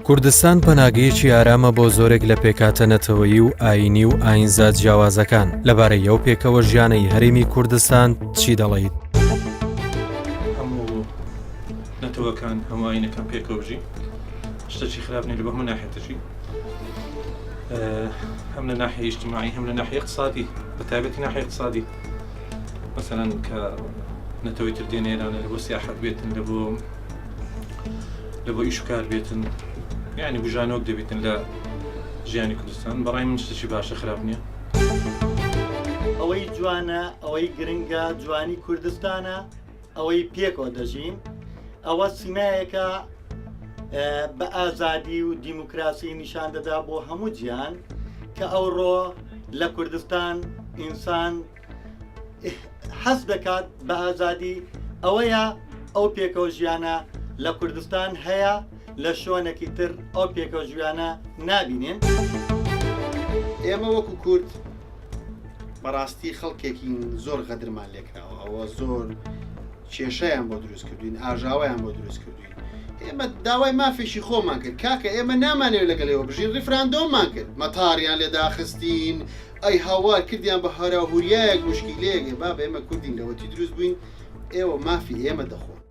کوردستان پەناگەیەکی ئارامە بۆ زۆرێک لە پێکهاتە نەتەوەیی و ئایینی و ئایینزا جیاوازەکان، لەبارەی ئەو پێکەوە ژیانەی هەرێمی کوردستان چی دەڵێیت؟ هەموو نەتەوەکان هەموو ئاینەکان پێکەوە بژین شتەکی خراپ نیە لە بۆ هەموو ناحێتەکی هەم لە ناحیە ئیجتماعی هەم لە ناحیە اقتصادی بە تایبەتی ناحیە اقتصادی مەسەلەن کە نەتەوەی تر دێنە ئێرانە لە بۆ سیاحەت بێتن لە بۆ لە بۆ ئیش و کار بێتن یعنی بژانەوەک دەبێتن لە ژیانی کوردستان بەڕای من شتێکی باشە خراپ نییە. ئەوەی جوانە ئەوەی گرنگە جوانی کوردستانە ئەوەی پێکەوە دەژین ئەوە سیمایەکە بە ئازادی و دیموکراسی نیشان دەدا بۆ هەموو جیان کە ئەوڕۆ لە کوردستان ئینسان حەز دەکات بە ئازادی ئەوەیە ئەو پێکەوە ژیانە لە کوردستان هەیە لە شوێنێکی تر ئەو پێکەوە ژیانە نابینین. ئێمە وەکو کورد بەڕاستی خەڵکێکین زۆر غەدرمان لێکراوە ئەوە زۆر کێشەیان بۆ دروست کردوین ئاژاوەیان بۆ دروست کردوین ئێمە داوای مافێکی خۆمان کرد کاکە ئێمە نامانەوێت لەگەڵ ئێوە بژین ڕیفراندۆممان کرد مەتاریان لێ داخستین ئەی هاوار کردیان بە هەرا هوریایەک مشکیلەیەک بابە ئێمە کوردین لەوەتی دروست بووین ئێوە مافی ئێمە دەخۆن.